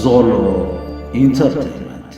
ዞሎ ኢንተርቴይንመንት።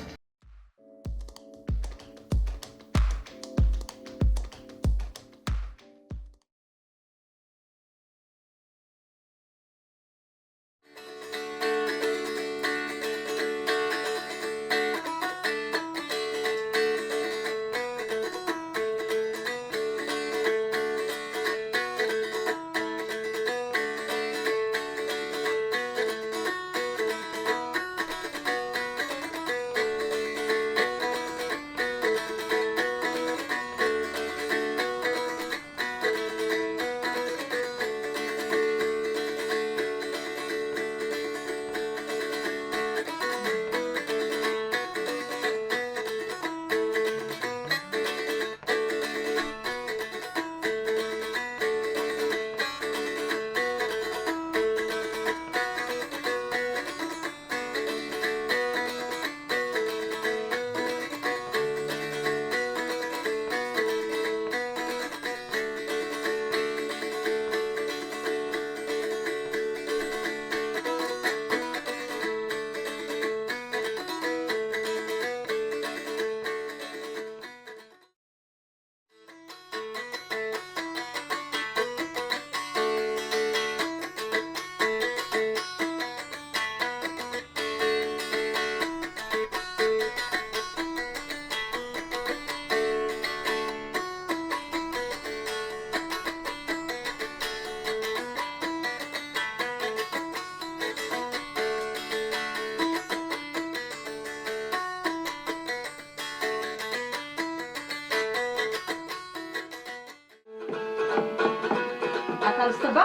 ኣታ ዝተባ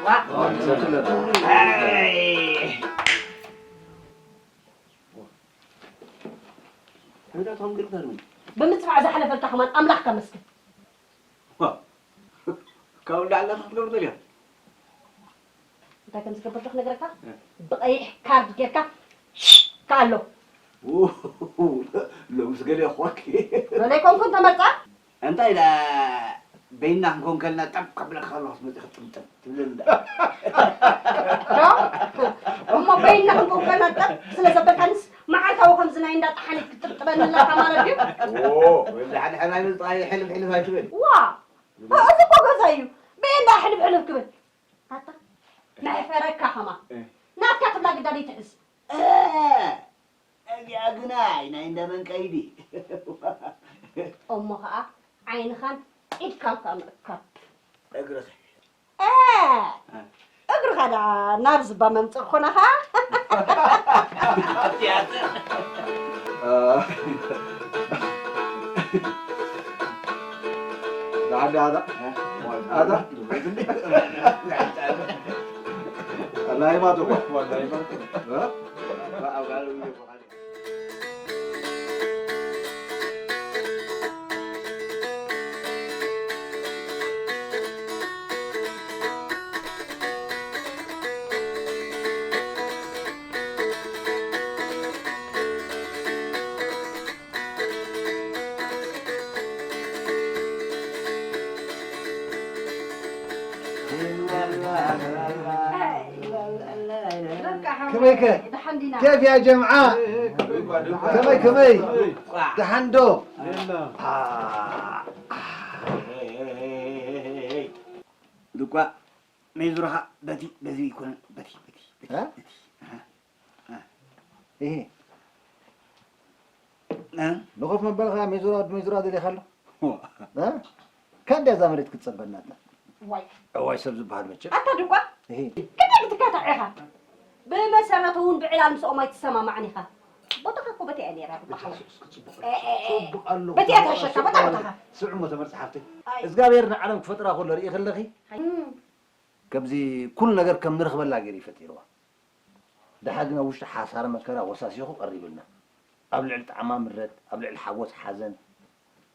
ዋ። ኣይ። እንታይ ትኾን ግን ትገርመኝ? ብምጽፋዕ ዝሓለፈልካ ከማን ኣምላኽካ መስግን። ዋ። ካብኡ ንላዕሊ እንታይ ክትገብር ደልያ? እንታይ ከም ዝገብር ዶ ክነግረካ? እ። ብቐይሕ ካርድ ጌርካ ሽካ ኣሎ። ኡ፣ ሎምስ ገለ ይኾንኪ። ገለ ኣይኮንኩን ተመርጻ። እንታይ ኢላ በይንና ክንኮን ከለና ጠብ ከብለካ ከለኹስ መጺኺ ጥምጥም ትብለኒ እንዳ። ዶ? እሞ በይንና ክንኮን ከለና ጠብ ስለ ዘበልካንስ መዓልታዊ ከምዚ ናይ እንዳ ጠሓኒት ክትጥምጥመኒ ኣለካ ማለት ድዩ? ኦ፣ ወላ ሓደ ሕራይ ምልጣ ሕልፍ ሕልፍ ኣይትበል። ዋ! እዚ እኮ ገዛ እዩ። በየንዳ ሕልፍ ሕልፍ ክብል? ኣታ፣ መሕፈረካ ኸማ። እ። ናትካ ትብላ ግዳ ደይትሕዝ። እ፣ እዚኣ ግና ኣይ ናይ እንዳ መንቀይዲ። እሞ ኸኣ ዓይንኻን ኢድካን ከኣ ምእካብ። እግርኺ። እ፣ እ። እግርኻ ደኣ ናብ ዝባ መምጽእ ኮነኻ? ቲያትር። እ። ደሓን ዲኻ ኣታ? ኣታ? ኣላይማት እኮ። እ? ከመይከ? ደሓን ዲና? ኬፍ ያ ጀምዓ? ከመይ፣ ከመይ? ደሓን ዶ? አ፣ አ። ልቋ፣ ሜዙርኻ በቲ፣ በዚ ይኮነ፣ በቲ፣ በቲ፣ በቲ፣ እ? በቲ። ኣሃ። እ። እሂ። እ? ንኮፍ መበልኻ ሜዙራ፣ ወዲ ሜዙራ ደሊኻ ኣሎ? ዋ። እ? ከንደይ እዛ መሬት ክትጸበና ኣታ። ዋይ። እዋይ ሰብ ዝበሃል መቸም። ኣታ ድቋ? እሂ። ክንደይ ክትካታዕ ኢኻ? ብመሰረቱ እውን ብዕላል ምስኦም ኣይትሰማማዕን ኢኻ። ቦታኻ እኮ በቲኣ እያ ነይራ፣ በቲኣ ድቋ ሓወይ። ስ-፣ ስ-፣ ጽቡቕ እ፣ እ፣ እ። ጽቡቕ ኣሎ። በቲኣ ተሸካ፣ ጽቡቕ በታ ኣሎ። ቦታኻ። ስዑ እሞ ተመርጽ ሓፍተይ። ኣይ። እግዚኣብሔር ንዓለም ክፈጥራ ከሎ ርኢ ከለኺ፣ እም። ከምዚ ኩሉ ነገር ከም ንረኽበላ ገይሩ እዩ ፈጢርዋ። ደሓር ግን ኣብ ውሽጢ ሓሳረ መከራ ወሳሲኹ ቀሪብልና። ኣብ ልዕሊ ጣዕማ ምረት፣ ኣብ ልዕሊ ሓጎስ ሓዘን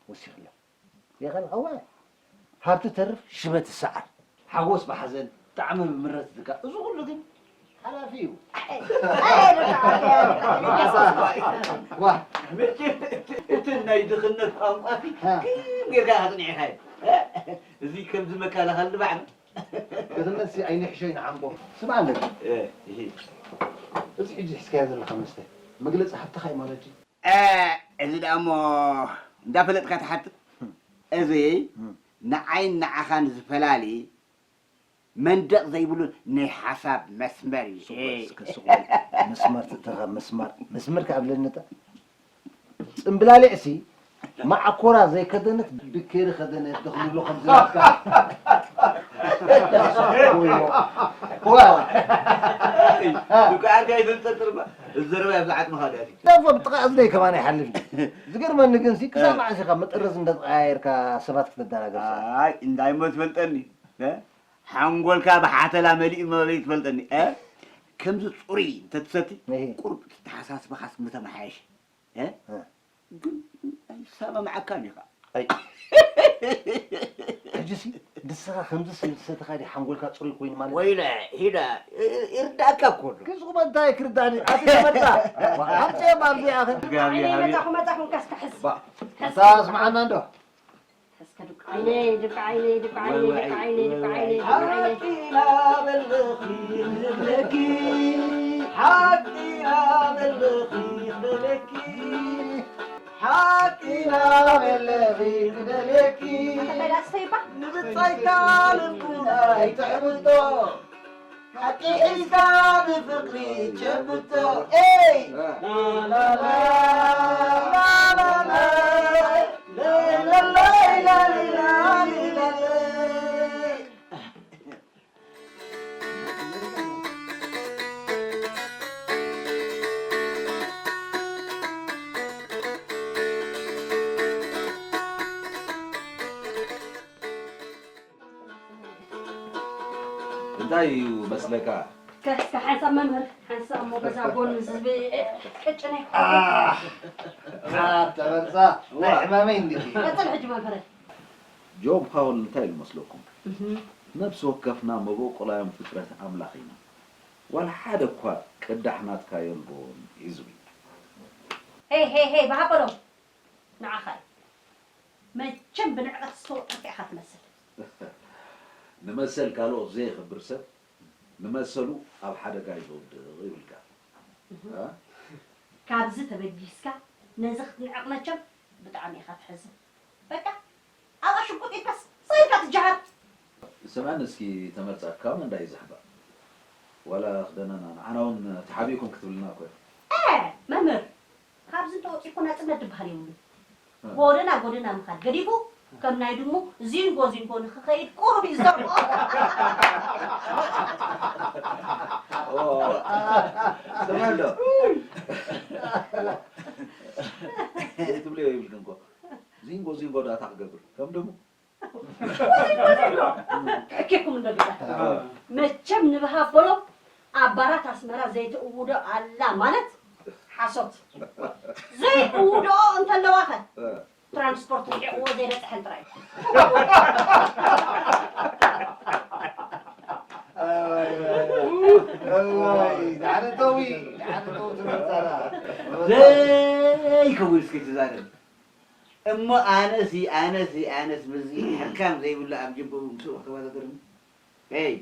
ወሲኽላ። የኸን ኸዋ ሃብቲ ተርፍ ሽመት ሰዓር። ሓጎስ ብሓዘን፣ ጣዕሚ ብምረት ዝካ። እዚ ኩሉ ግን ሓላፊ እዩ። ዋ። መቸም እቲ፣ እቲ ናይ ድኽነት ቋንቋ ሃ። ከም ጌርካ ኣጽኒዕካ እዩ። እዚ ከምዚ መካለኸሊ ባዕሉ ገዝነትሲ ኣይንሕሾይ ንዓንቦ። ስምዓ እንዶ። እ፣ እሂ። እዚ ሕጂ ሒዝካዮ ዘለኻ መስተ መግለጺ ሃብትኻ እዩ ማለት ድዩ? እ፣ እዚ ደኣ እሞ እንዳፈለጥካ ትሓትት። እዚ ንዓይን ንዓኻን ዝፈላሊ መንደቕ ዘይብሉ ናይ ሓሳብ መስመር እዩ። ስቕ በል እስከ፣ ስቕ በል። መስመር ትእተኻ፣ መስመር፣ መስመር ከኣ ብለኒ እታ። ጽምብላሊዕሲ ማዕኮራ ዘይከደነት ብኬሪ ከደነት ዶ ክንብሎ ከም ዝላትካ። ወዮ። ዋ። ዱካ ኣንካ ኣይትንጠርጥር እባ። እዚ ዘረባ ኣብዚ ዓጽምኻ ድኣ። ደፎ ብጥቓ እዝነይ ከማን ይሓልፍ እዩ። ዝገርመኒ ግን ሲ ክሳብ እ። መዓስ ኢኻ መጠረዝ እንዳተቐያየርካ ሰባት ክተደናገር? ኣይ፣ እንዳይሞ ትፈልጠኒ። እ? ሓንጎልካ ብሓተላ መሊኡ መበሊ ትፈልጠኒ። እ? ከምዚ ጽሩይ እንተትሰቲ፣ እሂ። ቁሩብ ተሓሳስባኻስ ምተመሓየሸ። እ? እ። ግን ኣይሰማምዓካን ኢኻ። ኣይ። ሕጂሲ ንስኻ ከምዚ ስለ ዝሰተኻ ድዩ ሓንጎልካ ጽሩይ ኮይኑ ማለት? ወይለ፣ ሂዳ፣ እ-፣ ይርዳእካ እኮ ኣሎ። ግን ዝቑመ እንታይ ክርዳእኒ? ኣቲ ተመርጻ። ኣምጽኦም ኣብዚ ኣኸ። ጋብያ፣ ብዓይነይ ሃብያ። መጻኹ፣ መጻኹ፣ እንካስ ክሕዝ። ባ፣ ሕዝ። ኣታ ስምዓና እንዶ። እስከ ድቃ ዓይነይ፣ ድቃ ዓይነይ፣ ድቃ ዓይነይ፣ ድቃ ዓይነይ፣ ድቃ ዓይነይ፣ ድቃ ዓይነይ። ሓቂና በልኺ ክብለኪ፣ ሓቂና በልኺ ክብለኪ፣ ሓቂና በልኺ ክብለኪ። ኣታ እንታይ ደኣ ትስተይባ? ንብጻይካ ልብና ኣይትሕብጦ። ሓቂ ሒዝካ ብፍቕሪ ጨብጦ። ኤይ! ላላላ፣ ላላላ፣ ላላላ፣ ላላላ። እንታይ እዩ መስለካ? ከ-፣ እስከ ሓንሳብ መምህር፣ ሓንሳብ እሞ በዛ ጎን ዝብል ቅጭን ኣይኮነን። ኣህ! ኣታ በርጻ፣ ናይ ሕማመይ እንዲኺ። ቀጽል ሕጂ መምህረይ። ጆን ፓውል እንታይ ኢሉ መስለኩም? እህ። ነፍሲ ወከፍና መበቆላውያን ፍጥረት ኣምላኽ ኢና። ዋላ ሓደ እኳ ቅዳሕ ናትካ የልቦን እዩ ዝብል። ሄይ፣ ሄይ፣ ሄይ፣ ብሃበሎም። ንዓኻ እዩ። መቸም ብንዕቀት ዝተወጠርካ ኢኻ ትመስል። ንመሰል ካልኦት ዘየኽብር ሰብ ንመሰሉ ኣብ ሓደጋ እዩ ዘውድቕ ይብልካ። እህ። እ? ካብዚ ተበጊስካ ነዚ ክትንዕቕ መቸም ብጣዕሚ ኢኻ ትሕዝን። በቃ ኣብኣ ሽጉጥ ኢልካስ ሰይርካ ትጀሃር። ስምዐኒ እስኪ ተመርጻ፣ ካብ መንዳ እዩ ዝሕባእ? ዋላ ክደናና ንዓና እውን ተሓቢእኩም ክትብልና እኮ ኢኹም። እ፣ መምህር፣ ካብዚ እንተወጺእኩ ናጽነት ዝበሃል የብሉን። እ። ጎደና ጎደና ምኻድ ገዲፉ፣ ከም ናይ ድሙ ዚንጎ ዚንጎ ንኽኸይድ ቁሩብ እዩ ዝጠቕሞ። ኦ፣ ስምዕ ኣሎ። ዘይትብልዮ ይብልክን እኮ። ዚንጎ ዚንጎ ዳታ ክገብር ከም ድሙ። ትሕኪኩም እንዶ ጌታ። መቸም ንብሃበሎም ኣብ ባራት ኣስመራ ዘይትእውዶ ኣላ ማለት ሓሶት። ዘይእውዶ እንተለዋ ኸ ትራንስፖርት ርሒቕዎ ዘይበጽሐን ጥራይ። እዋይ፣ እዋይ፣ ዳዕረ ተዊ፣ ዳዕረ ተዊ ትብል ጸራ። ዘይከውን እስኪ ትዛረብ። እሞ ኣነሲ፣ ኣነሲ፣ ኣነስ ምስዚ ሕካም ዘይብሉ ኣብ ጅብኡ ምስኡ ክተወዳደርኒ? ሄይ!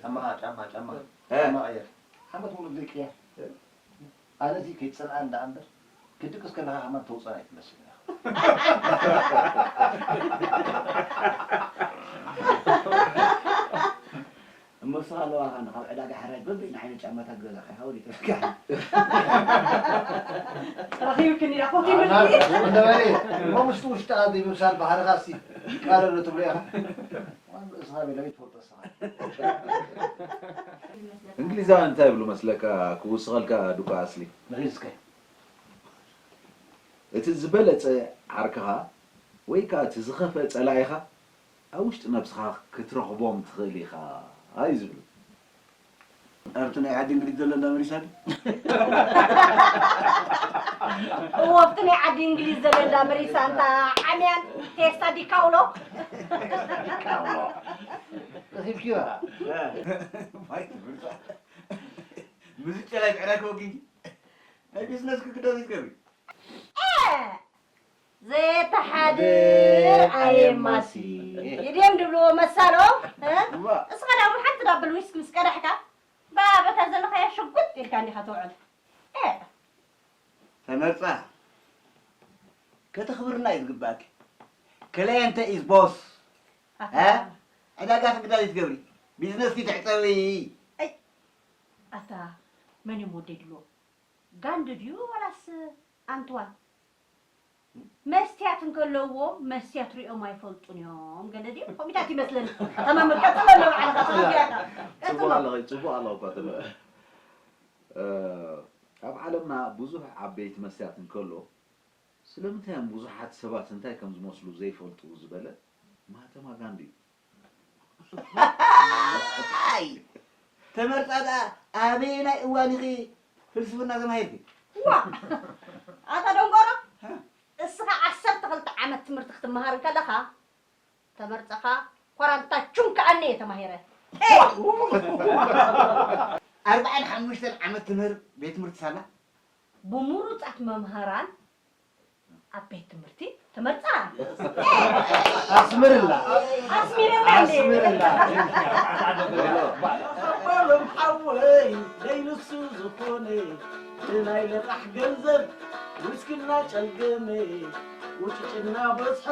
ጫማ፣ ጫማ፣ ጫማ። እ። ጫማ ቀይር። ዓመት ሙሉ ዘይቅየር። ኣነሲ ከይትጸልኣኒ ደኣ እምበር፣ ክትድቅስ ከለኻ ከማን ተውጸን ኣይትመስልን ኢኻ። እሞ ንስኻ ኣለዋኻ፣ ካብ ዕዳጋ ሕራይ በበይኑ ዓይነት ጫማታት ገዛእኻ፣ ሓወዲተካ። ረኺብክኒ ኢኻ፣ ኮቲምልኪ። ኣና፣ እንደበለ፣ እሞ ምስቲ ውሽጢ ኣትዩ ምምሳል ባህርኻ እስቲ ቃለሎ ትብሎ ኢኻ። ዋን ርእስኻ ቤላ ቤት ትፈልጦ ንስኻ። እንግሊዛውያን እንታይ ይብሉ መስለካ፣ ክውስኸልካ ዱካ ኣስሊ? ንኺድ እስከ። እቲ ዝበለጸ ዓርክኻ ወይ ከኣ እቲ ዝኸፍአ ጸላኢኻ ኣብ ውሽጢ ነብስኻ ክትረኽቦም ትኽእል ኢኻ እዩ ዝብሉ። ኣብቲ ናይ ዓዲ እንግሊዝ ዘሎ እንዳ መሪሳ ድዩ? እዎ፣ ኣብቲ ናይ ዓዲ እንግሊዝ ዘሎ እንዳ መሪሳ፣ እንታ ዓምያን ቴስታ ዲካውሎ። ዲካውሎ። ረኺብክዮ? እ። ማይ ትብል። ምዝጨ ላይ ብዕራይ ከወጊ። ናይ ቢዝነስ ክክደው ይትገብሪ። እ። ዘየተሓድር ኣየማሲ። ይድየም ድብልዎ መሳሎ። እ? እዋ። እስኻ ዳሞ ሓንቲ ዳብል ዊስክ ምስ ቀዳሕካ፣ ባ በታ ዘለኻያ ሽጉጥ ኢልካ እንዲኻ ትውዕል። እ። ተመርጻ፣ ከተኽብርና እዩ ዝግባእኪ። ክላየንተ ኢዝ ቦስ። ኣታ። እ? ዕዳጋ ክግዳል ትገብሪ። ቢዝነስኪ ትዕጸዊ። ኣይ። ኣታ፣ መን እዮም ወደይ ድብልዎ? ጋንዲ ድዩ ዋላስ ኣንትዋን? መስትያት እንከለዎም መስትያት ሪኦም ኣይፈልጡን እዮም። ገለ ድዩ? ኮሚታት ይመስለኒ። ተማም ቀጽሎ ኣሎ ባዕልኻ፣ ጽቡቕ ጌርካ። ጽቡቕ ቀጽሎ። ኣለኺ፣ ጽቡቕ ኣለኺ እኳ ተመ-፣ እ፣ ኣብ ዓለምና ብዙሕ ዓበይቲ መስትያት እንከሎ፣ ስለምንታይ እዮም ብዙሓት ሰባት እንታይ ከም ዝመስሉ ዘይፈልጡ ዝበለ ማህተማ ጋንዲ እዩ። ኣይ! ተመርጻ ደኣ ኣበየናይ እዋን ኢኺ ፍልስፍና ተማሂርኪ? ዋ! ኣታ ደንቆሮ፣ ሃ? እስኻ ዓሰርተ ክልተ ዓመት ትምህርቲ ክትመሃር እንከለኻ፣ ተመርጸኻ ኳራንታ ቹም ከኣኒ እየ ተማሂረ። ኤ! ኣርባዓን ሓሙሽተን ዓመት ትምህር ቤት ትምህርቲ ሳላ? ብምሩጻት መምህራን ኣብ ቤት ትምህርቲ ተመርጻ። ኣስምርላ። ኣስሚረላ እንዴ? ኣስምርላ። ኣባሎም ሓወይ ዘይንሱ ዝኾነ ብናይ ልቓሕ ገንዘብ ውስክና ጨልገመ ውጭጭና በዝሖ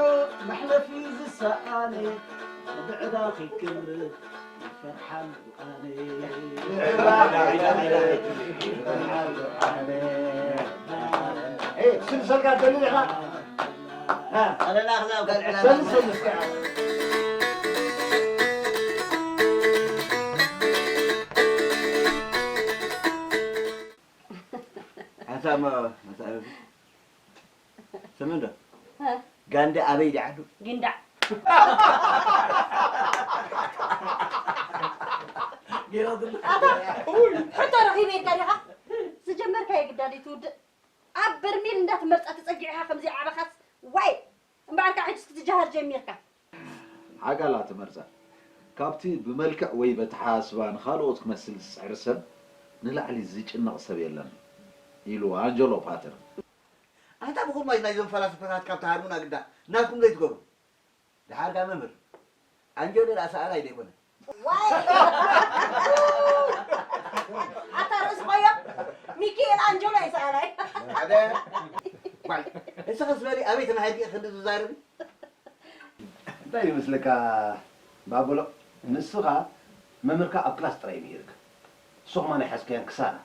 መሕለፊ ዝሰኣነ ብዕዳ ክክብር ይፈርሓሉ ኣነ። ኤ፣ ስልሰልካ ትደሊ ዲኻ? እ። ኣረና ክዛብ ካልዕ ዕላማ። ሰልስ፣ ሰልስ፣ ሰልስ። ኣታ እሞ፣ ኣታ ኣበይ? ስሚ እንዶ? እ። ጋንዲ ኣበይ ድዩ ዓዱ? ጊንዳዕ። ገይራትሉ። ኣታ፣ ሕቶ ረኺበ ኢልካ ዲኻ? ዝጀመርካዮ ግዳድ እዩ ትውድእ። ኣብ በርሚል እንዳትመርጻ ተጸጊዕኻ ከምዚ ዓበኻስ፣ ዋይ! እምበኣርካ ሕጅስ ክትጀሃር ጀሚርካ። ሓቃላ ትመርጻ። ካብቲ ብመልክዕ ወይ በተሓሳስባ ንኻልኦት ክመስል ዝጽዕር ሰብ ንላዕሊ ዝጭነቕ ሰብ የለን ኢሉ ኣንጀሎ ፓተር። ኣንታ ብኹማይ ናይዞም ፈላስፈታት ካብ ትሃርሙና ግዳ ናትኩም ዘይትገብሩ። ደሓር ጋር መምህር ኣንጀሎ ደኣ ሰኣላይ ዶ ኣይኮነ? ዋይ! ኣታ ርእሲ ቆዮ፣ ሚኪኤል ኣንጀሎ እዩ ሰኣላይ። ሓደ፣ ዋይ፣ እስኺ ዝበሊ ኣበይ ተማሂርኪ ኢኺ ክንዲ ዝዛረቢ? እንታይ ይመስለካ ባበሎ፣ ንስኻ መምህርካ ኣብ ክላስ ጥራይ ምሂርካ። ንሱ ኸማን ኣይሓዝካዮን ክሳራ።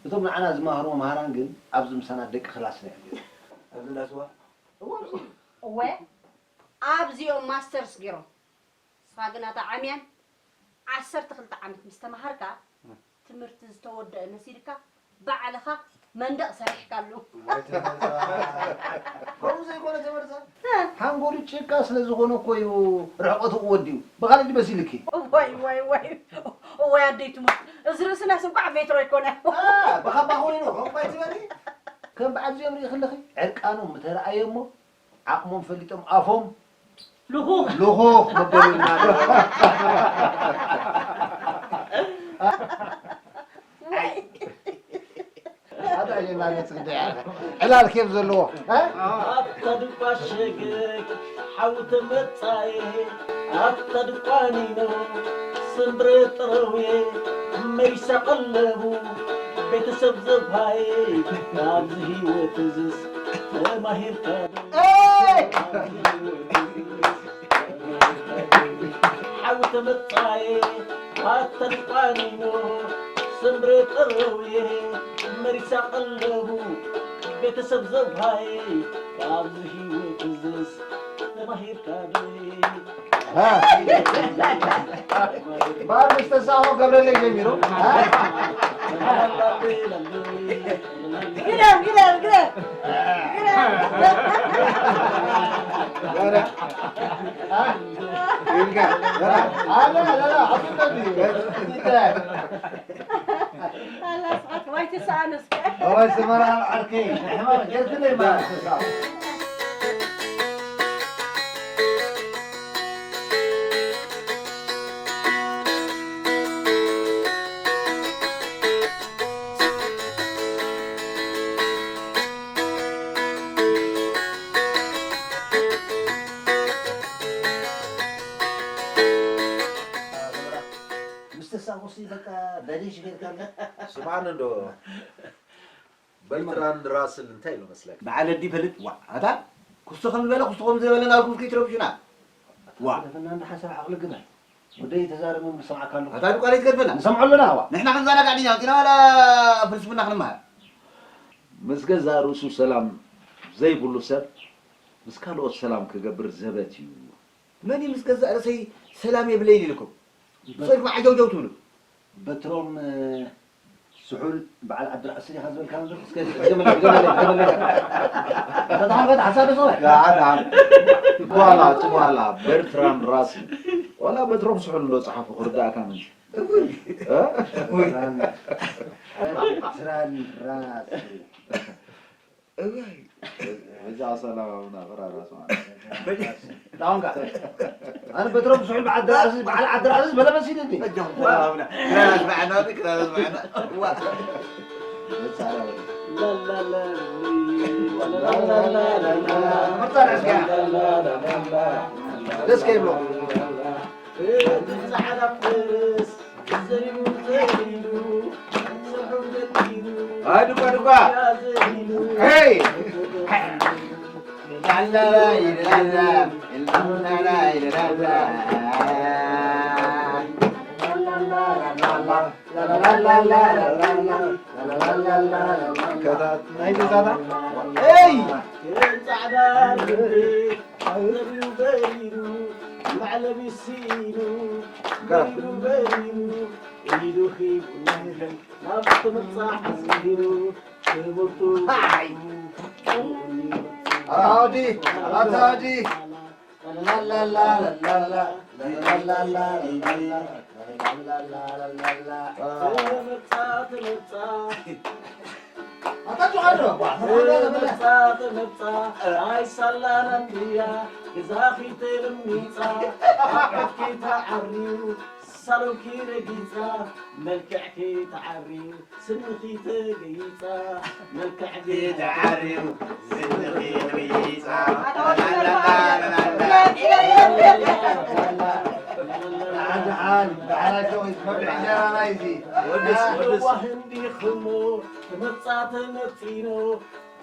እቶም ንዓና ዝመሃሩ መምሃራን ግን ኣብዚ ምሳና ደቂ ክላስና እዮም ነይሮም። ኣብዚ እንዳስዋ? እወ፣ እወ፣ ኣብዚኦም ማስተርስ ገይሮም። ንስኻ ግን ኣታ ዓምያን ዓሰርተ ክልተ ዓመት ምስ ተማሃርካ፣ ትምህርቲ ዝተወደአ መሲልካ፣ ባዕልኻ መንደቕ ሰሪሕካሉ። ወይ ተመርጻ። ከምኡ ዘይኮነ ተመርጻ። እ። ሓንጎሉ ጭቃ ስለ ዝኾነ እኮ እዩ ርሕቐቱ ወዲኡ። ብኻልእ ድዩ መሲልኪ? ወይ፣ ወይ፣ ወይ። እወይ ኣደይ ትሙት። እዚ ርእስናስ እንኳዕ ሜትሮ ኣይኮነ። እ፣ ብኻባ ኮይኑ፣ ከምኡ ኣይትበሊ። ከም በዓል እዚኦም ርኢኺ ኣለኺ? ዕርቃኖም ምተረኣየ እሞ፣ ዓቕሞም ፈሊጦም ኣፎም ልኹኽ። ልኹኽ መበሉና። ኣታ ጀናነት ጽግዲ ያለ ዕላል ኬፍ ዘለዎ፣ እ? ኣታ ድቋ ሸገግ ሓዊ ተመጻየ፣ ኣታ ድቋ ኒኖ ስምብረ ጥረውየ፣ መይሳ ቀለቡ ቤተሰብ ዘብሃየ፣ ኣብዚ ህይወት እዝስ ተማሂርካ ዶ? ኤይ! ኣብዚ ህይወት እዝስ ሓዊ ተመጻየ፣ ኣታ ድቋ ኒኖ ስምብረ ጥረውየ፣ መሪሳ ቀለቡ ቤተሰብ ዘብሃየ፣ ኣብዚ ህይወት እዝስ ተማሂርካ ዶ? እ። በዓል ምስ ተሳሆ ገብረለይ ጀሚሩ። እ? ግደፍ፣ ግደፍ፣ ግደፍ። ግደፍ። እ? ኢልካ። ኣለ፣ ኣለ፣ ኣለ፣ ኣፍልጠኒ። ኣላ ስሓት፣ ዋይ ትሰኣኑ እስከ። እዋይ፣ ስመራ ዓርከይ፣ ንሕማቕ ጌርክለይ ማለት ተሳእኑ። ተሳኹሲ በቃ በሊሽ ጌርካ ኣሎ። ስማዕኒ እንዶ በርትራንድ ራስል እንታይ ኢሉ መስለካ? በዓል ኣዲ ይፈልጥ። ዋ ኣታ ኩስቶ ከም ዝበለ ኩስቶ ከም ዘይበለ ናብኩም ከይትረብሹና። ዋ ደፈና እንደ ሓሳብ ዓቕሊ ግበር። ወደይ ተዛረቡ ንሰምዓካ ኣለኹ። ኣታ ድቋ ለይትገድፈና። ንሰምዖ ኣለና ዋ። ንሕና ክንዘናጋዕ ዲና ወፂና ዋላ ፍልስፍና ክንመሃር? ምስ ገዛእ ርእሱ ሰላም ዘይብሉ ሰብ ምስ ካልኦት ሰላም ክገብር ዘበት እዩ። መን እዩ ምስ ገዛእ ርእሰይ ሰላም የብለይን ኢልኩም? ብጾይኩም ዓጀውጀው ትብሉ። በትሮም ስሑል በዓል ዓዲ ራእሲ ዲኻ ዝበልካ ዘሎ? እስከ ድገመለይ፣ ድገመለይ፣ ድገመለይ። እንተ ተሓንፈት ሓሳብ ደስ በለ። ደሓን፣ ደሓን። ጓላ፣ ጭጓላ፣ በርትራን ራሲ። ዋላ በትሮም ስሑል እንዶ ጸሓፉ ክርዳእካ ምንሲ። እ? ስራን ራሲ። እዋይ፣ በጃ ሰላም ኣቡና ፈራራስ ማለት። ዳውን ጋር አነ በትሮም ስሑል በዓል ደራእስ በዓል ዓዲ ራእስ በለበስ ይደኒ በጃ ሰላም ኣቡና ክራራስ በዓል ነው ክራራስ በዓል ነው። ዋ በጃ ሰላም ደስ ከይብሎ ጻዕዳ ፈረስ ዘሪቡ ዘሪቡ ኣይ ድኳ ድኳ ዘሪቡ ሄይ ናይቲ ዛታ ሄይ ጻዕዳ ዘሪቡ ዘሪቡ መዕለቢ ሲኢኑ ዘሪቡ ዘሪቡ ኢዱ ሂቡ ናብ ትምጻሕ ኣስጊሩ ትምህርቱ ኣታወዲ ኣታወዲ ተመጻ ተመጻ ተመጻ ተመጻ ኣይሳላና እንድያ ገዛኺ ተለሚጻ ኣቑሑትኪ ተዓርዩ ሳሎንኪ ረጊጻ መልክዕኪ ተዓርዩ ስምኺ ተገይጻ መልክዕኪ ተዓርዩ ስምኺ ረጊጻ ደሓን ደሓን ደሓን ኣጆኺ መብልዒ እንጀራና እዩ እዚ የዋህ እንዲኽሞ ትመጻ ተመጺኖ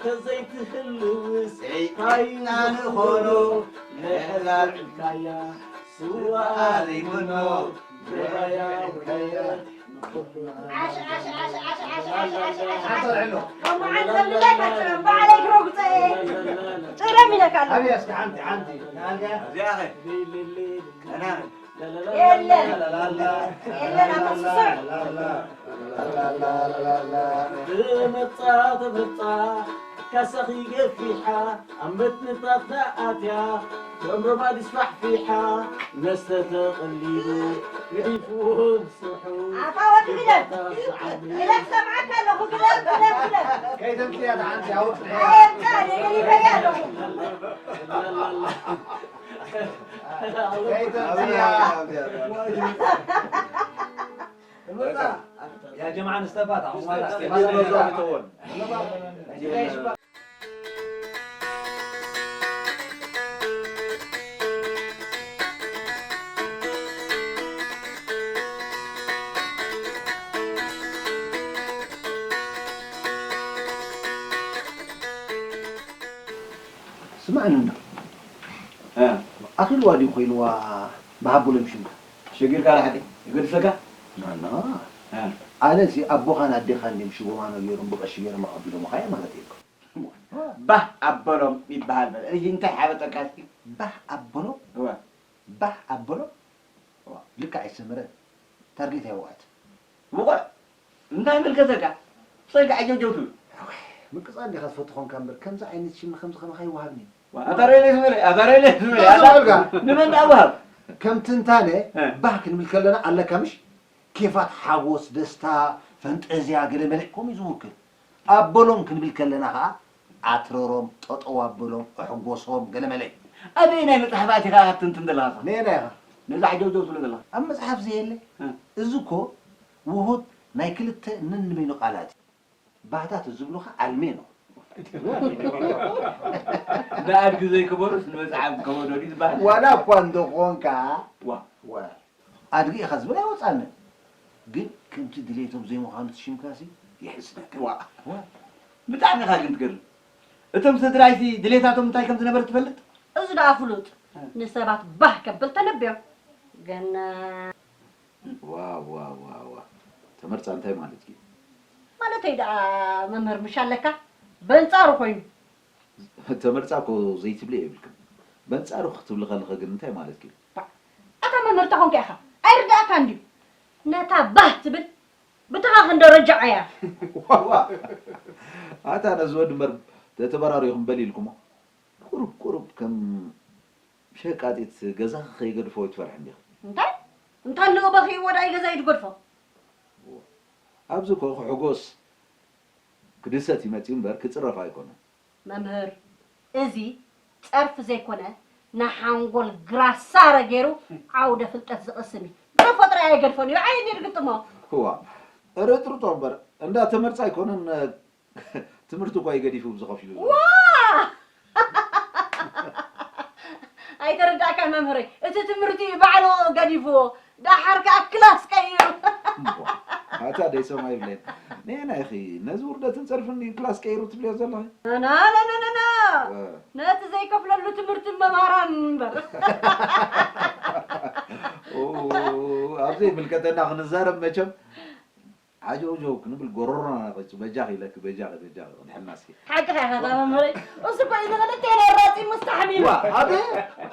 ተዘይትህልውስ ታይ ንኾኖ ንሕና ዕብካያ ስዋ ዘይምኖ ብራያ ውራያ ንኹሉ ዓሽ ዓሽ ዓሽ ዓሽ ዓሽ ዓሽ ዓሽ ዓሽ ሎማዓንቲ ከምዚ እንዳይፈጥረም በዓለይ ክረግጾ እየ። ጭረም ኢለካ ኣለኹ። ኣብያ እስኪ ሓንቲ ሓንቲ ንኣልጋ እዚኣ ኸ ሊሊሊ ኣና የለን የለን ኣታ ስሱዕ ተመጻ ተመጻ ካሳኺ ገፊሓ ኣብ መትንታት ኣትያ ሮምሮማ ድስፋሕፊሓ መስተ ተቐሊቡ ገዲፍዎ ምስርሑ ኣታ ወዲ ግደፍ ግደፍ ሰምዓካ ኣለኹ ግደፍ ግደፍ ግደፍ ከይተምፅያ ተሓንቲ ኣውፅያ ኣየምካ ኣነ ገዲፈያ ኣለኹ ከይተምፅያ ያ ጀማዓ ንስተፋት ኣኹም ዋላ ተወን ስማዕኒ እንዶ ኣኺልዋ ድዩ ኮይንዋ ብሃቡሎም ሽምካ ሸጊርካ ላሕዲ ይገድሰካ ናና ኣነሲ ኣቦኻን ኣዴኻን ድም ሽጎማኖ ገይሮም ብቐሺ ገይሮም ኣቐቢሎምኻ እየ ማለት እየ ባህ ኣበሎም ይበሃል በል እዚ እንታይ ሓበጠካ እስኪ ባህ ኣበሎም እወ ባህ ኣበሎም ልክዕ ኣይሰመረን ታርጌት ኣይወዓት ብቑዕ እንታይ መልከተካ ብፀጋ ዓጀውጀው ትብል ምቅፃል ዲኻ ትፈቱ ኾንካ እምበር ከምዚ ዓይነት ሽም ከምዚ ከማኻ ይወሃብኒ ኣታረይለ ትበለ ኣታረይለ ትበለ ዝበልካ ንመን ዳኣ ወሃብ ከም ትንታነ እ። ባህ ክንብል ከለና ኣለካ ምሽ ኬፋት ሓጎስ ደስታ ፈንጠዝያ ገለ መለ ከምኡ እዩ ዝውክል ኣበሎም ክንብል ከለና ከዓ ኣትረሮም ጠጠው ኣበሎም ኣሕጎሶም ገለ መለ እዩ ኣበይ ናይ መፅሓፍ ኣቲኻ ክትንትን ዘለኻ ነየና ኢኻ ነዛ ዓጀውጀው ትብሎ ዘለኻ ኣብ መፅሓፍ ዘየለ እ። እዚ እኮ ውሁድ ናይ ክልተ ነንበይኑ ቃላት እዩ ባህታ ተዝብሉኻ ዓልሜ ነው ንኣድጊ ዘይከበዶስ ንመፅሓፍ ከበዶ ድዩ ዝበሃል ዋላ እኳ እንተኾንካ ዋ ወ- ኣድጊ ኢኻ ዝብል ኣይወፃንን ግን ከምቲ ድሌቶም ዘይምዃኑ ትሽምካሲ የሕዝነካ። ዋ፣ ዋ። ብጣዕሚ ኢኻ ግን ትገርም። እቶም ስድራይሲ ድሌታቶም እንታይ ከም ዝነበረ ትፈልጥ? እዚ ደኣ ፍሉጥ። እ። ንሰባት ባህ ከብል ተነብዮም። ግን፣ እ፣ ዋ፣ ዋ፣ ዋ፣ ዋ። ተመርጻ እንታይ ማለት እዩ? ማለተይ ደኣ መምህር ምሽ ኣለካ? በንጻሩ ኮይኑ። ተመርጻ እኮ ዘይትብሊ የብልክን። በንጻሩ ክትብሊ ከለኺ ግን እንታይ ማለትኪ እዩ? ባ-፣ ኣታ መምህር እንታይ ኮንካ ኢኻ? ኣይርድኣካን ድዩ? ነታ ባህ ትብል ብተኻ ክንዶ ረጃዓ እያ። ዋዋ። ኣታ ነዚ ወዲ እምበር ተተበራሪኹም በል ኢልኩሞ። ቁሩብ ቁሩብ ከም ሸቃጢት ገዛኺ ከይገድፎ ኣይትፈርሒ እንዲኺ። እንታይ? እንታይ ኣለዎ በኺ ወዳይ ገዛ ይድገድፎ? ኣብዚ እኮ ክሕጎስ ክድሰት ይመጽእ እምበር ክጽረፍ ኣይኮነን። መምህር፣ እዚ ጸርፊ ዘይኮነ ንሓንጎል ግራሳረ ገይሩ ዓውደ ፍልጠት ዝቕስም እዩ። ብተፈጥሮ ኣይገድፎን እዩ። ዓይኒ ይርግጥሞ። እዋ፣ ርጥርጦ እምበር እንዳ ተመርጻ ኣይኮነን፣ ትምህርቲ እኳ እዩ ገዲፉ ብዝኸፍዩ ዘሎ። ዋ! ኣይተረዳእካን መምህረይ። እቲ ትምህርቲ እዩ ባዕሉ ገዲፍዎ። ደሓር ከኣ ክላስ ቀይሩ። እምቧ፣ ኣታ ደይ ሰማይ ይብለየን። ነየናይ ኢኺ ነዚ ውርደትን ጸርፍን ክላስ ቀይሩ ትብልዮ ዘለኺ? ና፣ ና፣ ና፣ ና፣ ና። እ። ነቲ ዘይከፍለሉ ትምህርቲ መምሃራን እምበር። ኦ፣ ኣብ ዘይምልከተና ክንዛረብ መቸም ዓጀውጀው ክንብል ጎረሮና ነቒጹ፣ በጃኺ ኢለኪ፣ በጃኺ፣ በጃኺ፣ ክድሕና እስኪ። ሓቅኻ ኢኻ እታ መምህረይ። እሱ እኮ እዩ ንኽልቴና ኣራጺሙ ኣስተሓሚሙ። ዋ፣ ኣበይ?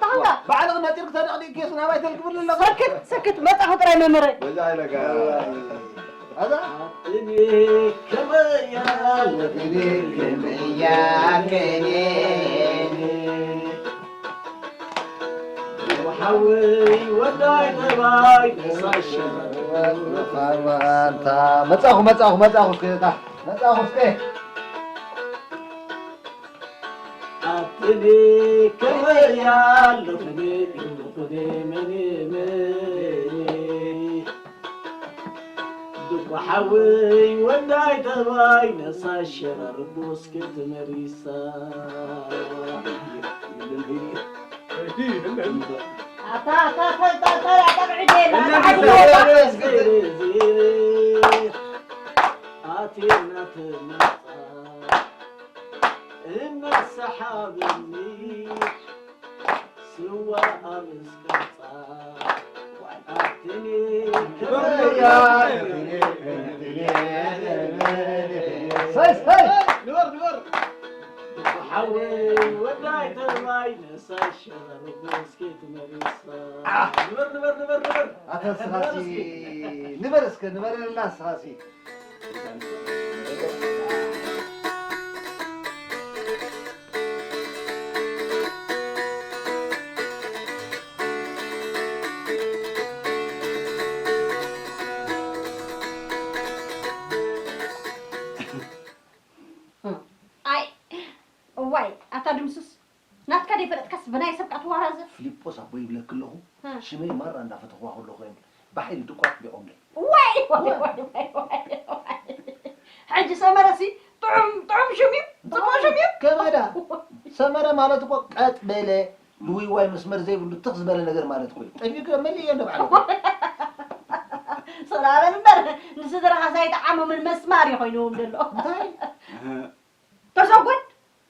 ታንጋ። ባዕልኺ ነጢርኪ ተደቕዲቕኪ ኬስ ናባይ ተልክብሉ ኣለኺ። ሰክት፣ ሰክት፣ መጻኹ ጥራይ መምህረይ። በጃኺ ኢለካ። ኣዛ? ኣትኒ ከመያ ኣለኽኒ ከመያ ከኔ። ሓወይ ወዳይ ተባይ ነሳሽ ኣንታ መጻኹ፣ መጻኹ፣ መጻኹ እስከ፣ እታ መጻኹ እስከ። ኣትኒ ከመይ ኣለኽኒ፣ ክፉ መን መን። ድኳ ሓወይ ወዳይ ተባይ ነሳሽ ሸረር ቦስክት መሪሳ። ኣታ፣ ኣታ፣ ኣታ፣ ኣታ፣ ኣታ፣ ኣታ፣ ኣታ፣ ኣታ፣ ኣታ፣ ኣቴና ተመርጻ እናሰሓበኒ ስዋ ኣምስቀጻ ኣትኒ ሰይ፣ ሰይ! ንበር፣ ንበር! ሓወይ ወዳይ ተባይ ነሳይ ሸረር ቦስኬት መሪሳ። ኣህ! ንበር፣ ንበር፣ ንበር፣ ንበር! ኣታ ንስኻሲ፣ ንበር እስከ፣ ንበረልና ንስኻሲ። ኣይ፣ እዋይ፣ ኣታ ድምሱስ፣ ናትካ ደይፈለጥካስ ብናይ ሰብ ከኣ ትዋራዘ? ፊሊጶስ ኣቦይ ይብለኪ ኣለኹ፣ እ። ሽመይ ማራ እንዳፈተኽዋ ከለኹ እዮም ብሓይሊ ድቋ ኣጥቢቖምለይ። ዋይ፣ ዋይ፣ ዋይ። ሕጂ ሰመረሲ ጥዑም፣ ጥዑም ሽም እዩ፣ ጽቡቕ ሽም እዩ። ከመዳ፣ ሰመረ ማለት እኮ ቀጥ በለ፣ ልውይዋይ መስመር ዘይብሉ ትኽ ዝበለ ነገር ማለት እኮ እዩ። ጠፊእኩ መሊእ እንደ ባዕሉ። ስቕ በል እምበር፣ ንስድራኻ ዘይጠዓሞምን መስማር እዩ ኮይንዎም ዘሎ። እንታይ? ተሰጉድ!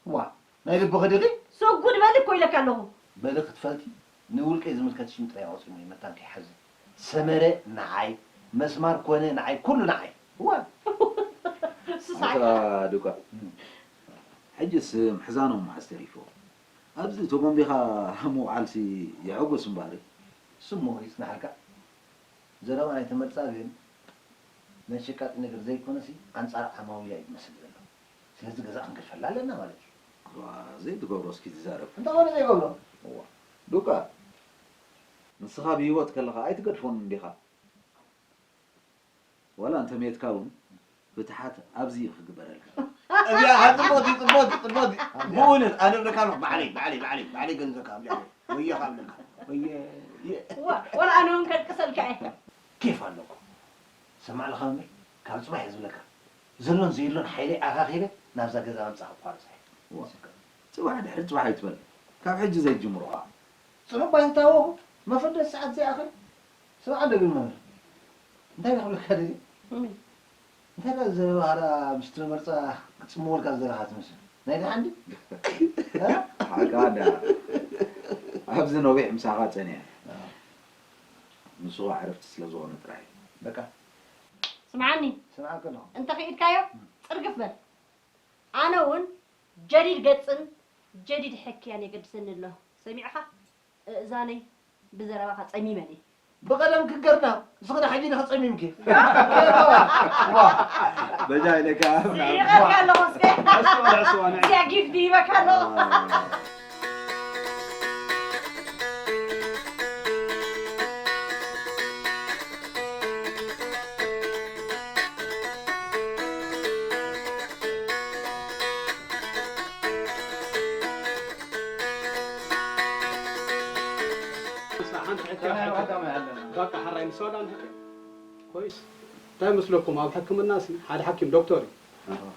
ዋ፣ ናይ ልብኺ ዲኺ? ሰጉድ በሊ እኮ ኢለካ ኣለኹ። በሊ ክትፈልጢ፣ ንውልቀይ ዝምልከት ሽም ጥራይ ኣውፂእሞ እዩ መታን ከይሓዝን። ሰመረ ንዓይ፣ መስማር ኮነ ንዓይ፣ ኩሉ ንዓይ። እዋ። ስሳይ። ኣታ ዱካ፣ ሕጅስ ምሕዛኖም መዓስ ተሪፎ? ኣብዚ ተጎንቢኻ ምውዓልሲ የሐጉስ እምበኣር እዩ። ስሙ ይጽናሓልካ። ዘረባ ናይ ተመርጻ ግን ናይ ሸቃጢ ነገር ዘይኮነሲ ኣንጻር ዓማዊላ እዩ ዝመስል ዘሎ። ስለዚ ገዛ ክንገድፈላ ኣለና ማለት እዩ። ዋ፣ ዘይትገብሮ እስኪ ትዛረብ። እንተኾነ ዘይገብሮ። እዋ። ዱካ፣ ንስኻ ብህይወት ከለኻ ኣይትገድፎን እንዲኻ። ዋላ እንተ ሜትካ እውን ፍትሓት ኣብዚ እዩ ክግበረልካ። እዚኣ ጽቡቕቲ፣ ጽቡቕቲ፣ ጽቡቕቲ። ብእውነት ኣነ እብለካ ኣለኹ፣ ባዕለይ፣ ባዕለይ፣ ባዕለይ፣ ባዕለይ ገንዘብካ ኣብለካ፣ ወየኻ ኣብለካ፣ ወየ፣ የ-፣ ዋ-፣ ዋላ ኣነ እውን ከልቅሰልካ እየ። ኬፍ ኣለኩ። ሰማዕ ለኻ እምበር፣ ካብ ጽባሕ እየ ዝብለካ። ዘሎን ዘየሎን ሓይለይ ኣኻኺበ ናብዛ ገዛ ምጻኻ ክቋርጻ እየ። ዋ፣ ጽባሕ ድሕሪ ጽባሕ ኣይትበል። ካብ ሕጂ ዘይትጅምሮ ኸኣ። ጽኑዕ ባይታ ኣለዎ። መፈደስ ሰዓት ዘይኣኽል። ስማዕ እንዶ ግን መምህር። እንታይ ደኣ ክብለካ ደልየ? እንታይ ደኣ ዘረባ ደኣ ምስትሪ መርጻ ክትጽምወልካ ዝደለኻ ትመስል? ናይ ደሓን ድዩ? እ? ሓቃ ደኣ። ኣብዚ ነዊሕ ምሳኻ ጸኒሐ። ኣዎ። ንሱ ዕረፍቲ ስለ ዝኾነ ጥራይ። በቃ። ስምዓኒ። ስምዓካ ኣለኹ። እንተ ኽኢድካዮ፣ ጽርግፍ በል። ኣነ እውን ጀዲድ ገጽን ጀዲድ ሕክያን የገድሰኒ ኣሎ። ሰሚዕኻ? እእዛነይ ብዘረባኻ ጸሚመ እየ። ብቐደም ክንገርና፣ ንስኺ ሕጂ ዲኺ ጸሚምኪ? ዋ። በጃ ኢለካ። ስዒቐካ ኣለኹ እስከ። እሱ፣ እሱ፣ እሱ፣ እዚኣ ጊፍት ይበካ ኣለኹ። ሓንቲ ሕክያ፣ ከመይ ሕክያ። ዋጋ መይ ኣለና? በቃ፣ ሓራይ ምስ ዋጋ ንሕክያ። ኮይስ፣ እንታይ መስለኩም? ኣብ ሕክምናስ ሓደ ሓኪም ዶክተር እዩ። ኣዎ።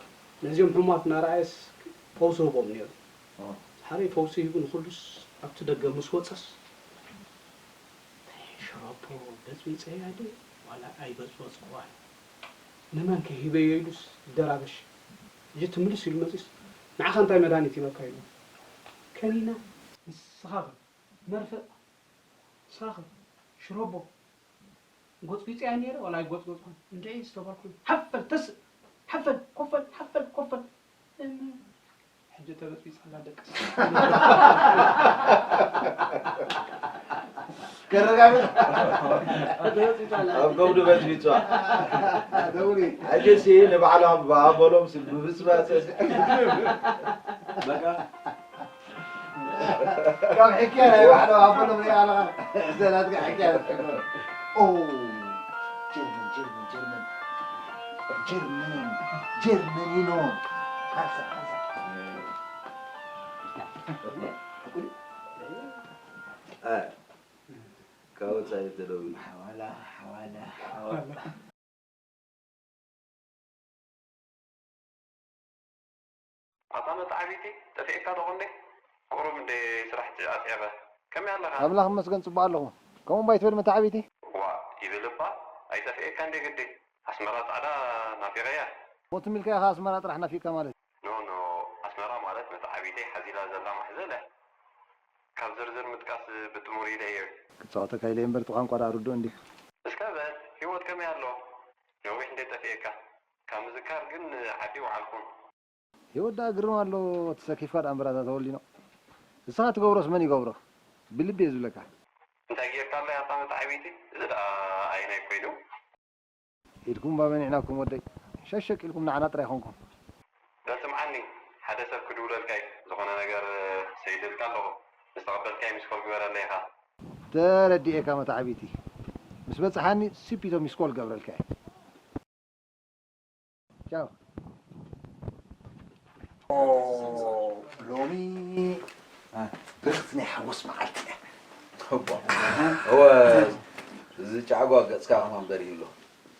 ነዚኦም ሕሙማት እናረኣየስ ፈውሲ ህቦም ነይሩ። ኣዎ። ሓደ ፈውሲ ሂቡ ንኹሉስ ኣብቲ ደገ ምስ ወጸስ፣ ሽሮፖ በጽቢጸያ ድየ ዋላ ኣይበጽበጽኩዋን? ንመን ከ ሂበዮ ኢሉስ ይደራበሽ። ሕጂ ትምልስ ኢሉ መጺስ፣ ንዓኻ እንታይ መድሃኒት ሂበካ ኢሉ። ከኒና፣ ንስኻ ከ መርፍእ፣ ንስኻ ከ ሽሮቦ፣ ጎጽቢጽያ ነይረ ዋላ ኣይጎጽጎጽኩን? እንድዒ ዝተባልኩ፣ ሓፈል ተስእ፣ ሓፈል ኮፈል፣ ሓፈል ኮፈል። እም፣ ሕጂ ተበጽቢጻ ኣላ ደቅስ። ከረጋግጽ። ኣብ ከብዱ በጽቢጻ። ደውሊ። ሕጂሲ ንባዕሎም ብኣቦሎም ሲ-፣ ብብጽባጽ። በቃ። ካብ ሕክያ ናይ ባዕሎም ኣቦሎም ሪኣ ኣለኻ። ዘላትካ ሕክያ ትሕከም። ኦ፣ ጀርመን፣ ጀርመን፣ ጀርመን። ጀርመን፣ ጀርመኒኖ። ሓንሳብ፣ ሓንሳብ። እ፣ ካብ ወጻኢ ተደዊሉ። ሓዋላ፣ ሓዋላ፣ ሓዋላ። ኣታ መተዓቢቲ፣ ጠፊእካ ዶ ክንደይ? ቁሩብ እንደ ስራሕ ጭ-፣ ኣጽዒቐ። ከመይ ኣለኻ? ኣምላኽ ይመስገን ጽቡቕ ኣለኹ። ከምኡ እምባ ኣይትበል መተዓቢቲ። ዋ፣ ይብል እባ፣ ኣይጠፍኤካ እንደ ግዲ። ኣስመራ ጻዕዳ ናፊቐያ። ሞት ሚልካ ኢኻ ኣስመራ ጥራሕ ናፊቕካ ማለት። ኖ፣ ኖ፣ ኣስመራ ማለት መተዓቢተይ ሓዚላ ዘላ ማሕዘለ። ካብ ዝርዝር ምጥቃስ ብጥሙር ኢለ እየ። ክጻወተካ ኢለ እምበር፣ እቲ ቋንቋ ደኣ ርዱእ እንድዩ። እስከ በል፣ ህይወት ከመይ ኣሎ? ነዊሕ እንደ ጠፊኤካ። ካብ ምዝካር ግን ዓዲ ይወዓልኩን። ህይወት ደኣ ግርም ኣሎ፣ ተሰኪፍካ ደኣ እምበር ኣታ ተወሊኖ። ንስኻ ትገብሮስ መን ይገብሮ? ብልቢ እየ ዝብለካ። እንታይ ጌርካ ኣላ ኣታ መተዓቢቲ? እዚ ደኣ ኣየናይ ኮይኑ? ኢድኩም እባ መኒዕናኩም ወደይ። ሸሸቅ ኢልኩም ንዓና ጥራይ ኾንኩም። በል ስምዓኒ፣ ሓደ ሰብ ክድውለልካ እዩ። ዝኾነ ነገር ሰይደልካ ኣለኹ። ምስ ተቐበልካይ ሚስኮል ግበረለይ ኢኻ። ተረዲኤካ መተዓቢቲ። ምስ በጽሓኒ ሲፒቶ ሚስኮል ገብረልካ እየ። ቻው። ኦ፣ ሎሚ አ። ብርኽቲ ናይ ሓጎስ መዓልቲ እያ። እቦ። እወ፣ እዚ ጫዕጓ ገጽካ ከማን በሪሁ ኣሎ።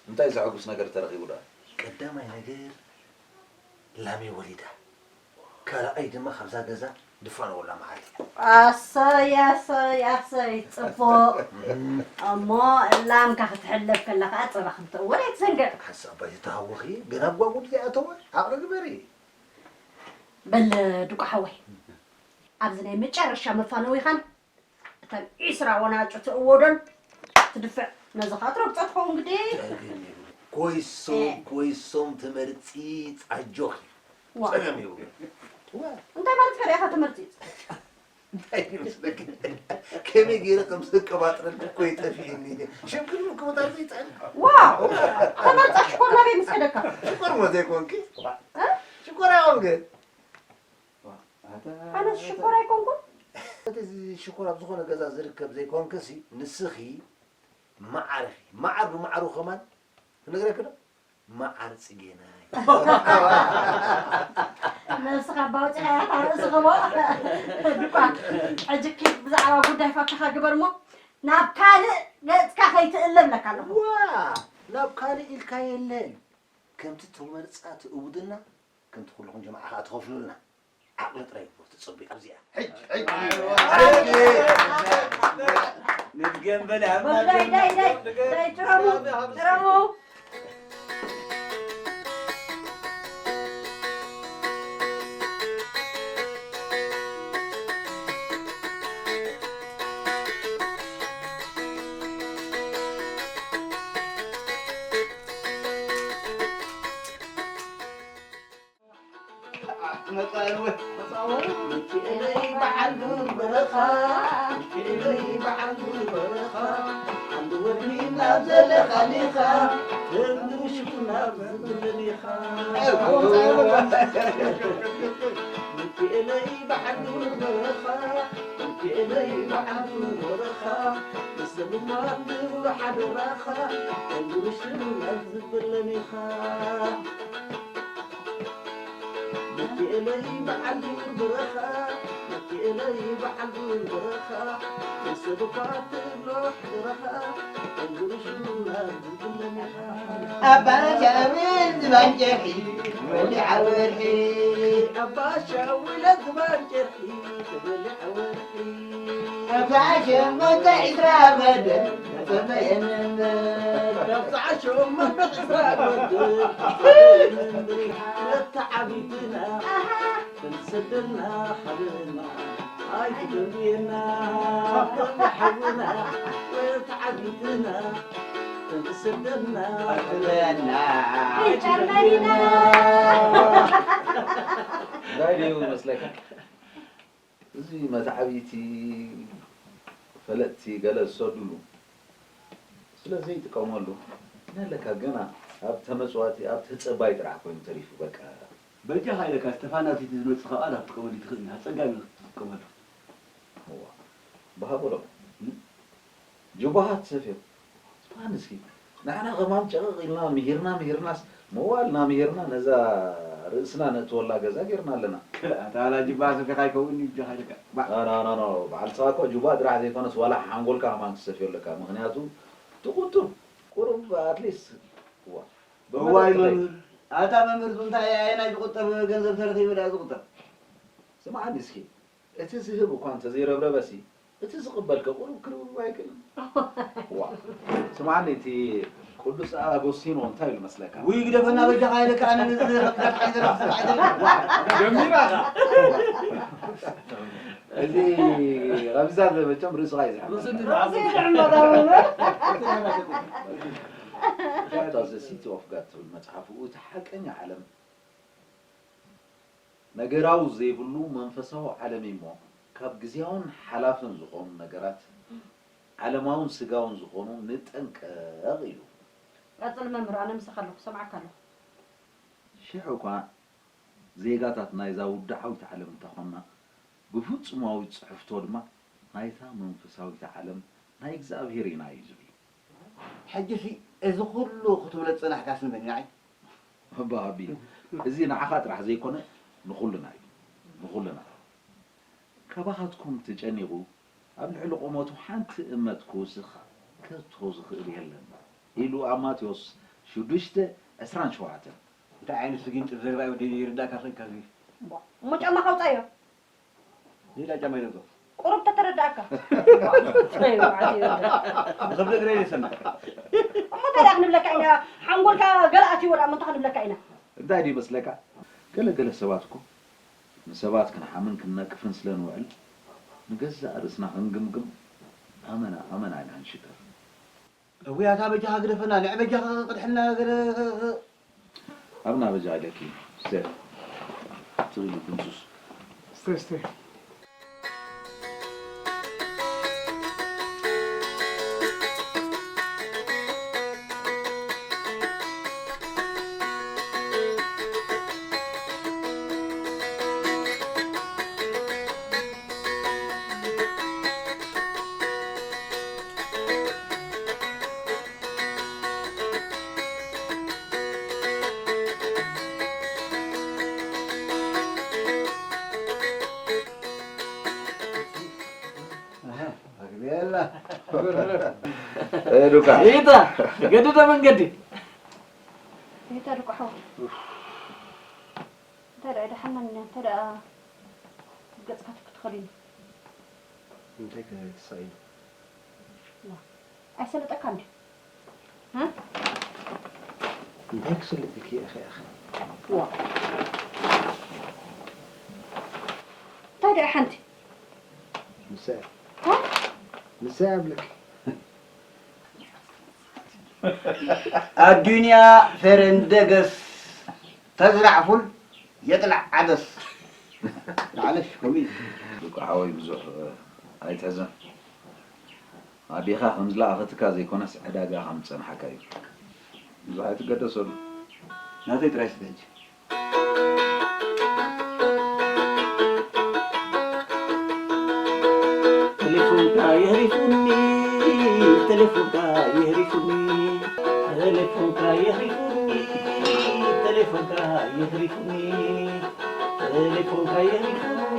እንታይ ዘሐጉስ ነገር ተረኺቡ ደኣ? ቀዳማይ ነገር ላመይ ወሊዳ። ካልኣይ ድማ ካብዛ ገዛ ድፋነወላ መዓልቲ እያ። ኣሰይ፣ ኣሰይ፣ ኣሰይ፣ ጽቡቕ። እሞ ላምካ ክትሕለብ ከላ ከኣ ጸባ ከም ትእወር ኣይትዘንግዕ። ሓንሳብ ባይ ተሃወኺ፣ ገና ጓጉድ ዘይኣተወ፣ ዓቕሊ ግበሪ። በል ዱቃ ሓወይ፣ ኣብዚ ናይ መጨረሻ መፋነዊኻን እተን ዒስራ ወናጩ ትእወዶን ትድፍዕ፣ ነዚ ኸኣ ትረግጾ ትኸውን ግዲ። ጸገም የብሉ። ኮይሶም፣ እ። ኮይሶም ትመርጺ ጻጆኺ። ዋ። ጸገም የብሉ። ዋ። እንታይ ማለት ከ ዲኻ ትመርጺ? እንታይ ይመስለክ? ከመይ ገይረ ከም ዘቀባጥረልክ እኮ ይጠፍእኒ። ሽም ክብል ክመጣ ዘይጸን። ዋው! ተመርጻ ሽኮር ናበይ ምስ ከደካ? ሽኮር እሞ ዘይኮንኪ? እ? ሽኮር ኣይኮንክን። ኣነስ ሽኮር ኣይኮንኩን። እቲ ሽኮር ኣብ ዝኾነ ገዛ ዝርከብ ዘይኮንክሲ፣ ንስኺ መዓር ኢኺ። መዓር ብመዓሩ ከማን ክነግረኪ ዶ? መዓር ጽጌናይ። ነብስኻ ኣባ ኣውጺኻ ኢኻ እታ ርእሲ ክቦ። ዱኳ፣ ሕጂ ኪድ ብዛዕባ ጉዳይ ፋብሪካ ግበር እሞ፣ ናብ ካልእ ገጽካ ከይትእለ እብለካ ኣለኹ። ዋ! ናብ ካልእ ኢልካ የለን። ከምቲ ትመርጻ ትእውድና፣ ከምቲ ኩልኹም ጀማዓ ከኣ ትኸፍሉልና። ዓቕሊ ጥራይ እኮ ትጽበዩ ኣብዚኣ። ሕጂ፣ ሕጂ፣ ሕጂ። ንድገም በል፣ ሃብና ወግዳይ፣ ዳይ፣ ዳይ፣ ዳይ፣ ጭረሙ፣ ጭረሙ። መጻወ መጻወ ሚካኤለይ በዓል ዱር በረኻ፣ ሚካኤለይ በዓል ዱር በረኻ፣ ዓንዲ ወርቂ ናብ ዘለኻኒኻ፣ እንድርሽኩ ናብ ዝብልን ኢኻ። ሚካኤለይ በዓል ዱር በረኻ፣ ሚካኤለይ በዓል ዱር በረኻ፣ ንሰብማ ትብሎ ሓደራኻ፣ እንድርሽኩ ናብ ዝብልን ኢኻ። ሚካኤለይ በዓል ዱር በረኻ፣ ሚካኤለይ በዓል ዱር በረኻ፣ ንሰብ እኳ ትብሎ ሕድረኻ፣ እንድርሽኩ ናብ ዝብልን ኢኻ። ኣባ ሻውል ዝባን ጨርሒ ተበሊዓ ወርሒ። ኣባ ሻውል ዝባን ጨርሒ ተበሊዓ ወርሒ። ኣብዛ ሸሞንተ ዒስራ በደል ተጸበየን እምበር። ኣብዛ ሸሞንተ ዒስራ በደል ተጸበየን እምበር። መተዓቢትና ክንሰደና ሓበና ኣይትደልየና። ሓውና መተዓቢትና ክንሰደና ኣይትደልየና። ኣይትደልየና። እንታይ ድዩ መስለካ? እዚ መተዓቢቲ ፈለጥቲ ገለ ዝሰዱሉ ስለ ዘይጥቀመሉ፣ ነለካ ገና ኣብ ተመጽዋቲ፣ ኣብ ተጸባይ ጥራሕ ኮይኑ ተሪፉ። በቃ። በጃኻ ኢለካ፣ ስቴፋኖስ እቲ ዝመጽእ ካብኣ ናብ ትጥቀመሉ ትኽእል ኢኻ። ኣጸጋሚ ክትጥቀመሉ። እዋ። ብሃ በሎ። እም? ጅባሃት ሰፊሩ። ስማዕኒ እስኪ፣ ንሕና ከማን ጨቕቕ ኢልና ምሂርና ምሂርናስ መዋልና ምሂርና ነዛ ርእስና ነእትወላ ገዛ ጌርና ኣለና። ኣታ ዋላ ጅባ ሰፊኻ ኣይከውን እዩ፣ ብጃኻ ኢለካ። ባ- ኖ፣ ኖ፣ ኖ፣ ኖ። በዓል ንስኻ እኮ ጁባ ጥራሕ ዘይኮነስ ዋላ ሓንጎልካ ከማን ክትሰፍዮ ኣለካ። ምኽንያቱ ትቑጥብ ቁሩብ ኣትሊስት። እዋ። እዋይ መምህር፣ ኣታ መምህር እንታይ ኣየናይ ዝቑጠብ ገንዘብ ተረኺቡ ደኣ ዝቑጠብ? ስምዓኒ እስኪ፣ እቲ ዝህብ እኳ እንተዘይረብረበሲ፣ እቲ ዝቕበል ከ ቁሩብ ክርብርብ ኣይክእልን? ዋ፣ ስምዓኒ፣ እቲ ቅዱስ ኣጎስቲኖ እንታይ ኢሉ መስለካ? ውይ፣ ግደፈና በጃኻ፣ ኢለካ ኣነ ነዚ ዘረብ ዳርታ ኣይዘረብ ሰብ ኣይደለም። ዋ፣ ጀሚራ። እዚ ረብዛ መቸም ርእስኻ እዩ ዝሕመል። ርእሱ እንዲ ርእሱ ይሕመል። That was the City of God ትብል መጽሓፉ፣ እቲ ሓቀኛ ዓለም ነገራዊ ዘይብሉ መንፈሳዊ ዓለም እሞ፣ ካብ ግዜያውን ሓላፍን ዝኾኑ ነገራት፣ ዓለማውን ስጋውን ዝኾኑ ንጠንቀቕ ኢሉ። ቀጽል መምህር፣ ኣነ ምሳኻ ኣለኹ፣ ሰምዓካ ኣለኹ። ሽሕ እኳ ዜጋታት ናይዛ ውድዓዊት ዓለም እንተኾንና፣ ብፍጹማዊት ጽሕፍቶ ድማ ናይታ መንፈሳዊት ዓለም ናይ እግዚኣብሔር ኢና እዩ ዝብል። ሕጂሲ እዚ ኩሉ ክትብሎ ዝጸናሕካስ ንመን እዩ ንዓይ? ኣባ ኣቢ፣ እዚ ንዓኻ ጥራሕ ዘይኮነ ንኹልና እዩ። ንኹልና። ካባኻትኩም ተጨኒቑ ኣብ ልዕሊ ቁመቱ ሓንቲ እመት ክውስኽ ከቶ ዝኽእል የለን ኢሉ ኣብ ማቴዎስ ሽዱሽተ ዕስራን ሸውዓተን። እንታይ ዓይነት ስጊንጥር ዘረባ እዩ ወደይ ይርዳእካ ኸ ካብዚ? እሞ ጫማ ካውጻዮ። ሌላ ጫማ ይለብሶ። ቁሩብ ተተረዳእካ። እንታይ መዓት እዩ? ብኸብዲ እግረይ ይሰማዕ። እሞ እንታይ ደኣ ክንብለካ ኢና? ሓንጎልካ ገለ ኣትይዎ ደኣ እሞ እንታይ ክንብለካ ኢና? እንታይ ድዩ መስለካ? ገለ ገለ ሰባት እኮ ንሰባት ክንሓምን ክንነቅፍን ስለ ንውዕል ንገዛእ ርእስና ክንግምግም ኣመና ኣመና ኢና ንሽገር። እውይ ኣታ በጃኻ ግደፈና፣ ንዕ በጃኻ ቅድሕና ገለ ኣብና በጃ ኢለኪ ስቴር ትብሉ ድምፁስ ስቴር ስቴር ሉካ ይታ ገድደ መንገዲ ይታ ሉካ ሓው እንታይ ደኣ ይደሓና እንታይ ደኣ ገጽካ ትክትኸል እዩ እንታይ ክትሳይ ኣይሰለጠካ እንዲ እንታይ ክስልጥኪ ኢኺ ኢኺ እንታይ ደኣ ሓንቲ ንሳ ንሳ ኣብልክ ኣዱንያ ፈረንደገስ ተዝራዕ ፉል የጥላዕ ዓደስ ንዓለሽ ከምኡ እዩ። እኮ ሓወይ ብዙሕ ኣይትሕዘን። ኣዴኻ ከም ዝለኣኸትካ ዘይኮነስ ዕዳጋ ከም ዝጸንሓካ እዩ። ብዙሕ ኣይትገደሰሉ። ናተይ ጥራይ ስለ ሕጂ። ቴሌፎንካ የህሪፉኒ ቴሌፎንካ የህሪፉኒ ቴሌፎንካ የህሪፉኒ ቴሌፎንካ የህሪፉኒ ቴሌፎንካ የህሪፉኒ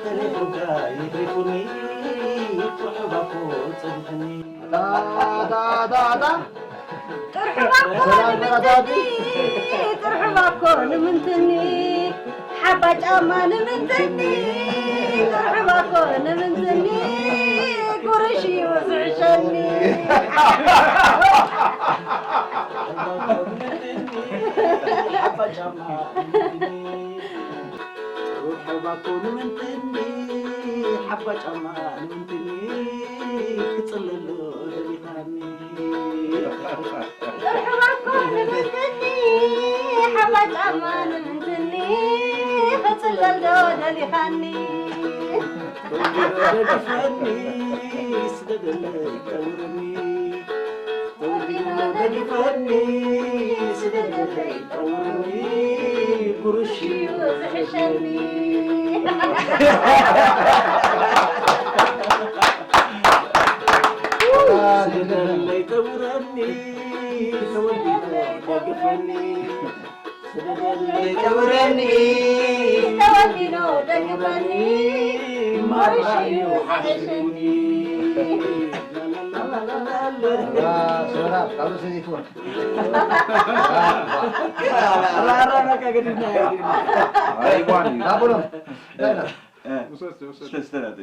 ቴሌፎንካ የህሪፉኒ ቁሕባኮ ጸኒሕኒ ዳ ዳ ዳ ዳ ጥርሑ ባኮ ንምንትኒ ጥርሑ ባኮ ንምንትኒ ሓባ ጫማ ንምንትኒ ጥርሑ ባኮ ንምንትኒ ጉርሽ እዩ ዝሕሸኒ ሩሕ ባኮ ንምንትኒ ሓባ ጫማ ንምንትኒ ክጽለሎ ደሊኻኒ ጥርሑ ባኮ ንምንትኒ ሓባ ጫማ ንምንትኒ ክጽለል ዶ ደሊኻኒ ተወዲኖ ደግፈኒ ስደደለይ ጠውረኒ ተወዲኖ ደግፈኒ ስደደለይ ጠውረኒ ጉርሽ እዩ ዝሕሸኒ ስደደለይ ጠውረኒ ተወዲኖ ደግፈኒ ተወዲኖ ደግፈኒ ማርሽ እዩ ሓሸኒ ሰላም ካብዚ ሰዚትወን ኣይቧን እዩ ናብሎም ስለስተናተ